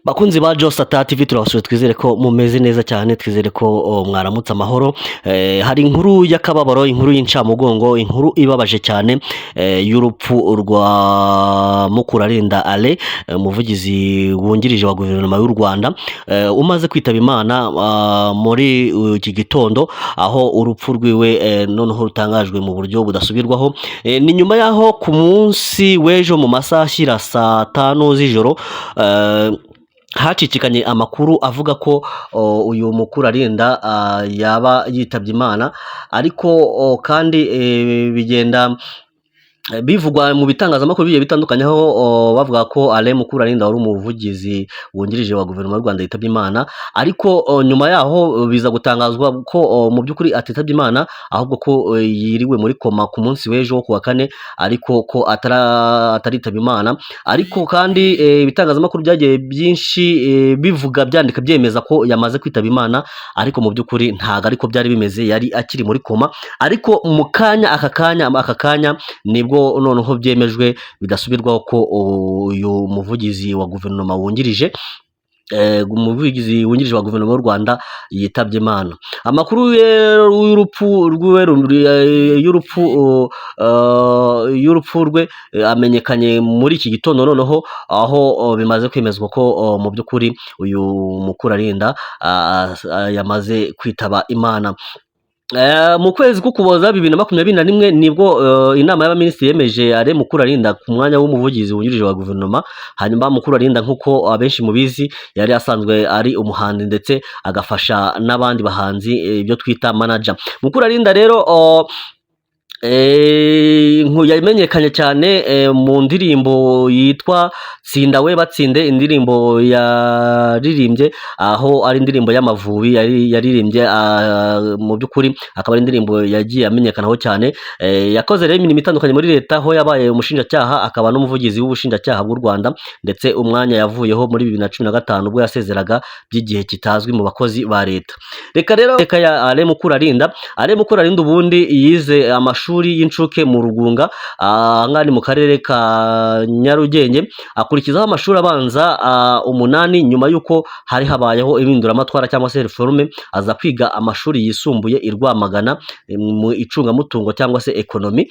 Bakunzi ba Josata TV, turabasuye, twizere ko mumeze neza cyane, twizere ko mwaramutse amahoro. Hari inkuru y'akababaro, inkuru y'incamugongo, inkuru ibabaje cyane y'urupfu rwa Mukurarinda Ale, umuvugizi wungirije wa guverinoma y'u Rwanda, umaze kwitaba Imana muri iki gitondo, aho urupfu rwiwe noneho rutangajwe mu buryo budasubirwaho. Ni nyuma y'aho ku munsi w'ejo mu masaha ashyira saa tanu z'ijoro hacicikanye amakuru avuga ko uyu Mukurarinda yaba yitabye Imana, ariko kandi bigenda bivugwa mu bitangazamakuru bigiye bitandukanye, aho bavuga ko Alain Mukurarinda wari umuvugizi wungirije wa guverinoma y'u Rwanda yitabye Imana, ariko nyuma yaho biza gutangazwa ko mu by'ukuri atitabye Imana, ahubwo ko yiriwe muri koma ku munsi w'ejo wo ku wa kane, ariko ko ataritaba Imana. Ariko kandi ibitangazamakuru byagiye byinshi bivuga, byandika, byemeza ko yamaze kwitaba Imana, ariko mu by'ukuri ntabwo ariko byari bimeze, yari akiri muri koma. Ariko mu kanya aka kanya nibwo noneho byemejwe bidasubirwaho ko uyu muvugizi wa guverinoma wungirije, umuvugizi wungirije wa guverinoma y'u Rwanda yitabye Imana. Amakuru rero y'urupfu rwiwe, y'urupfu rwe amenyekanye muri iki gitondo noneho, aho bimaze kwemezwa ko mu by'ukuri uyu Mukurarinda yamaze kwitaba Imana. Mu kwezi k'Ukuboza 2021 nibwo inama y'abaminisitiri yemeje Alain Mukurarinda ku mwanya w'umuvugizi wungirije wa guverinoma. Hanyuma Mukurarinda, nk'uko abenshi mubizi, yari asanzwe ari umuhanzi ndetse agafasha n'abandi bahanzi, ibyo twita manager. Mukurarinda rero yamenyekanye cyane mu ndirimbo yitwa Tsinda we batsinde, indirimbo yaririmbye aho ari indirimbo y'Amavubi yari yaririmbye, mu by'ukuri akaba ari indirimbo yagiye amenyekanaho cyane. Yakoze rero imirimo itandukanye muri leta, aho yabaye umushinjacyaha akaba n'umuvugizi w'ubushinjacyaha bw'u Rwanda, ndetse umwanya yavuyeho muri 2015 ubwo yasezeraga by'igihe kitazwi mu bakozi ba leta. Reka rero reka ya Alain Mukurarinda. Alain Mukurarinda ubundi yize amashuri y'incuke mu Rugunga, aha ngaha ni mu karere ka Nyarugenge, akurikizaho amashuri abanza umunani. Nyuma y'uko hari habayeho impinduramatwara cyangwa se réforme, aza kwiga amashuri yisumbuye i Rwamagana mu icungamutungo cyangwa se économie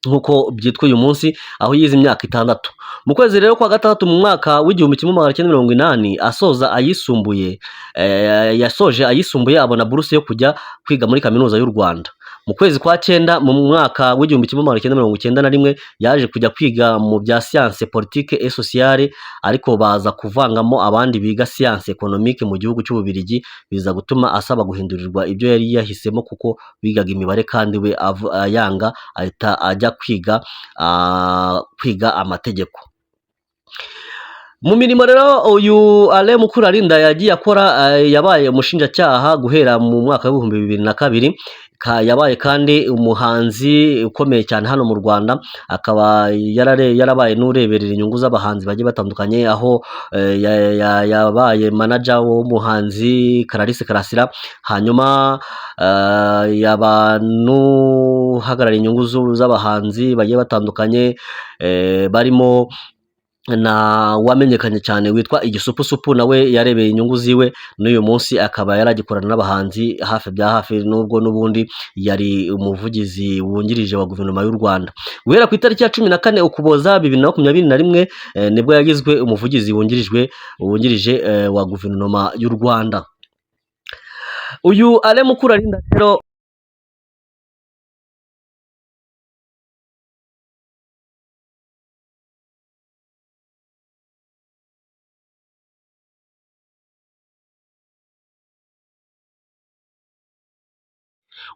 nk'uko byitwa uyu munsi, aho yize imyaka 6. Mu kwezi rero kwa gatandatu mu mwaka w'1980 asoza ayisumbuye, yasoje ayisumbuye abona buruse yo kujya kwiga muri Kaminuza y'u Rwanda. Mu kwezi kwa cyenda mu mwaka w'1991 yaje kujya kwiga mu bya science politique et sociale, ariko baza kuvangamo abandi biga science économique mu gihugu cy'Ububiligi, biza gutuma asaba guhindurirwa ibyo yari yahisemo kuko bigaga imibare kandi we yanga, ahita ajya kwiga amategeko. Mu mirimo rero uyu Alain Mukurarinda yagiye akora, yabaye umushinjacyaha guhera mu mwaka w'2002. Yabaye kandi umuhanzi ukomeye cyane hano mu Rwanda, akaba yarabaye n'ureberera inyungu z'abahanzi bagiye batandukanye, aho yabaye manager w'umuhanzi Clarisse Karasira, hanyuma yaba n'uhagarariye inyungu z'abahanzi bagiye batandukanye, barimo na wamenyekanye cyane witwa Igisupusupu, nawe yarebeye inyungu ziwe, n'uyu munsi akaba yaragikorana n'abahanzi hafi bya hafi, nubwo n'ubundi yari umuvugizi wungirije wa guverinoma y'u Rwanda. Guhera ku itariki ya 14 Ukuboza 2021 nibwo yagizwe umuvugizi wungirije wa guverinoma y'u Rwanda. Uyu Alain Mukurarinda rero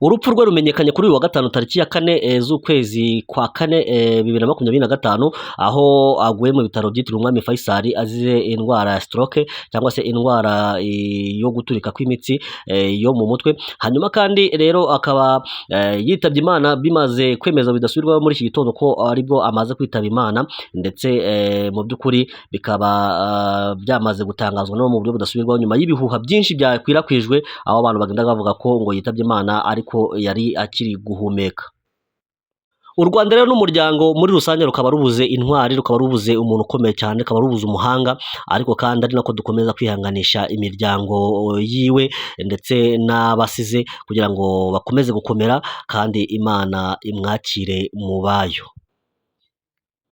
urupfu rwe rumenyekanye kuri uyu wa gatanu tariki ya 4 z'ukwezi kwa kane 2025, aho aguye mu bitaro byitiriwe Umwami Faisal azize indwara ya stroke cyangwa se indwara yo guturika kw'imitsi yo mu mutwe. Hanyuma kandi rero akaba yitabye Imana bimaze kwemeza bidasubirwaho muri iki gitondo ko aribwo amaze kwitaba Imana, ndetse mu by'ukuri bikaba byamaze gutangazwa no mu buryo budasubirwaho nyuma y'ibihuha byinshi byakwirakwijwe, aho abantu bagenda bavuga ko ngo yitabye Imana ariko yari akiri guhumeka. U Rwanda rero n'umuryango muri rusange rukaba rubuze intwari, rukaba rubuze umuntu ukomeye cyane, rukaba rubuze umuhanga, ariko kandi ari nako dukomeza kwihanganisha imiryango yiwe ndetse n'abasize kugira ngo bakomeze gukomera, kandi Imana imwakire mu bayo.